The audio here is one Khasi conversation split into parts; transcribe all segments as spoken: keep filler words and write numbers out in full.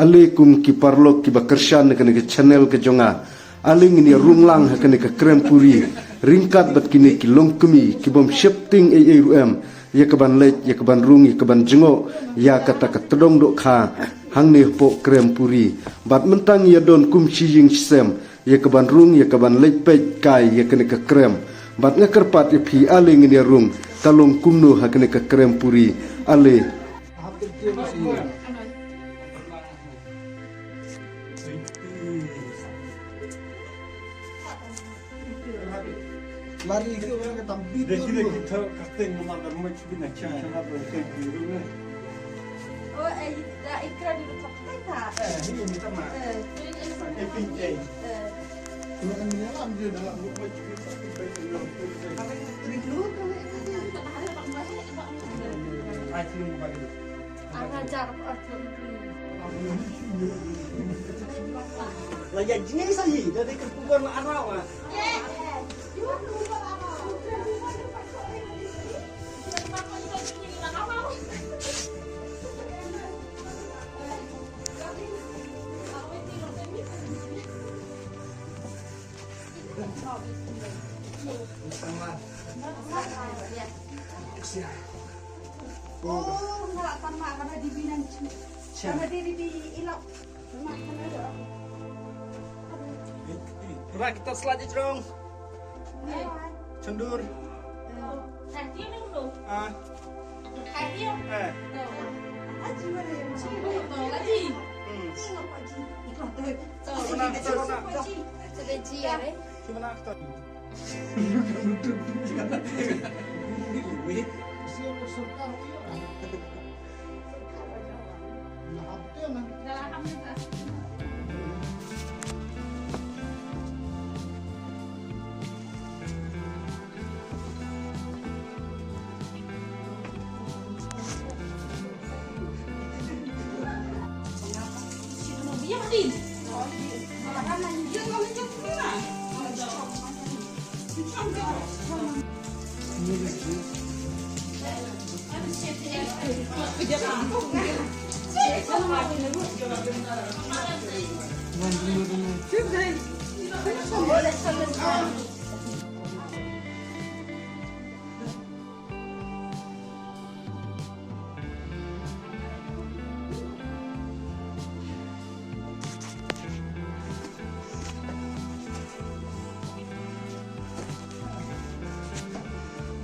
Ale kum ki paralok kiba kyrshan na kane ka channel ka jong nga. Ale ngin ïa rung lang ha kane ka krem puri ryngkat bad kine ki longkmie ki bym sheptieng ei ei ruh em ïa ka ban leit, ïa ka ban rung, ïa ka ban jngoh ïa kata ka tdong dohkha hangne hapoh krem puri. Bad mynta ngi ïa don kum shi ïing shi sem ïa ka ban rung, ïa ka ban leit peit kai ïa kane ka krem. Bad nga kyrpad ïa phi, ale ngin ïa rung, ka long kumno ha kane ka krem puri. Ale. Lari ke orang ke tampil. Dia kira kita kasih nama nama cibin aja sama berarti biru ni. Oh, eh, dah ikra di tempat kita. Eh, ini minta maaf. Eh, ini Eh, pinjai. Eh. Orang menyelam dia dalam rumah cibin tapi baik dalam pinjai. Apa yang dulu tu? Asli muka dia. La ïa jngai sa hi da dei ka kubar la arau ah. Oh, nga la tang ma ka ba di binang. Ka ba di di ilok. Ba kita selat di jrong. Chundur. Ah. Eh. Hmm. Cuba nak, cuba nak. Cuba nak.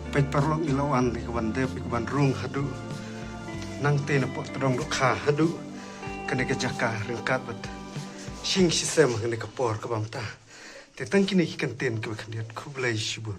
Peit paralok, ngi la wan ïa ka ban dep, ïa ka ban rung haduh nangta na poh tdong dohkha haduh kane ka jaka ryngkat bad shi ïing shi sem ha kane ka por kaba mynta. Te tang kine ki kyntien kiba khyndiat, khublei shibun.